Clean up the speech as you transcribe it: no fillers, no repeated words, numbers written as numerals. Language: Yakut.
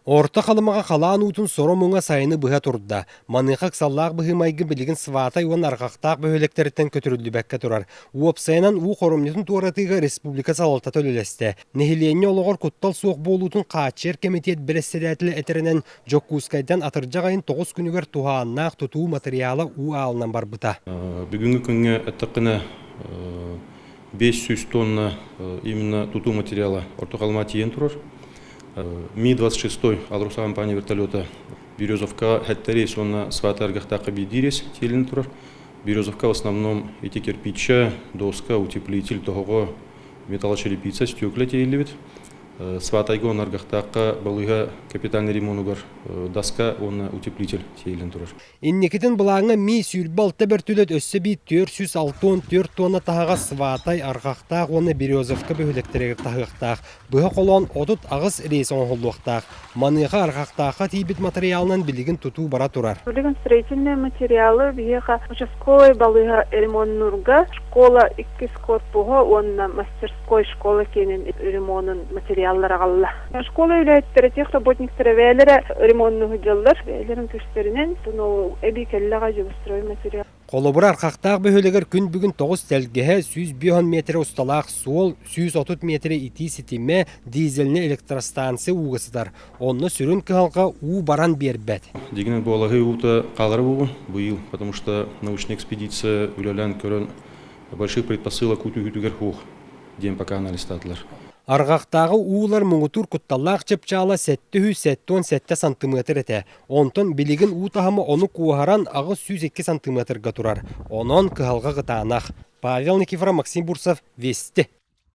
Орто Халымаҕа халаан уутун соро-муҥа сайыны быһа турда. Маныаха ыксаллаах быһыы-майгы билигин Сватай уонна Арҕахтаах бөһүөлэктэриттэн көтүрүллүбэккэ турар. Уопсайынан, уу хоромньутун туоратыыга республика салалтата үлэлэстэ. Нэһилиэнньэ олоҕор куттал суох буолуутун хааччыйар кэмитиэт бэрэссэдээтэлэ этэринэн, Дьокуускайдан атырдьах айын 9 күнүгэр туһааннаах тутуу матырыйаала уу аалынан барбыта. Бүгүҥҥү күҥҥэ эттэххинэ, 500 тонна именно тутуу материала Орто Халыма тиийэн турар. Ми-26 АЛРОСА компания вертолета Березовка сэттэ рейс уонна Свата Аргахтаахха биирдии рейс тиэлин турар. Березовка в основном ити кирпича, доска, утеплитель, тоһоҕо, металлочерепица, стекла тиэйиллибит. Сватайга уонна Аргахтаахха балыыһа капитальный ремонугар доска уонна утеплитель тиэйиллэн турар. Инникитин былааҥҥа Ми 26 бөртүлэт өссө биир 464 туонна таһаҕас Сватай, Арҕахтаах уонна Березовка бөһүөлэктэригэр таһыахтаах. Быһа холоон 38 рейс оҥоһуллуохтаах. Маныаха Арҕахтаахха тиийбит матырыйаалынан билигин тутуу бара турар. Билигин строительные материалы биһиэхэ участковай балыыһа ремоннуурга школа иккис корпуһа уонна мастерской школа киэнин ремонун материаллара аҕалла. Школа үлэһиттэрэ, техработниктара бэйэлэрэ ремонну сылдьаллар. Бэйэлэрин күстэринэн, эбии кэллэҕэ дьобустрой материал. Холобура, Архахтаах бөһүөлэгэр күн бүгүн 9 тэлгэһэ, 150 миэтэрэ усталаах суол, 130 миэтэрэ итии ситимэ, дизельнэй электростанция ууга сытар. Онно сүрүн кыһалҕа уу баран биэрбэт. Дигинэн буолаһыы уута хаалара буолуо быйыл, потому что научная экспедиция үлэлээн көрөн больших предпосылок уу түһүүтүгэр суох диэн пока анализтаатылар. Арҕахтааҕы уулар муҥутуур кутталлаах чыпчаала 777 сантыметр этэ. Онтон билигин уу таһыма ону куоһаран 802 сантыметрга турар. Онон кыһалҕа кытаанах. Павел Никифоров, Максим Бурцев, Вести.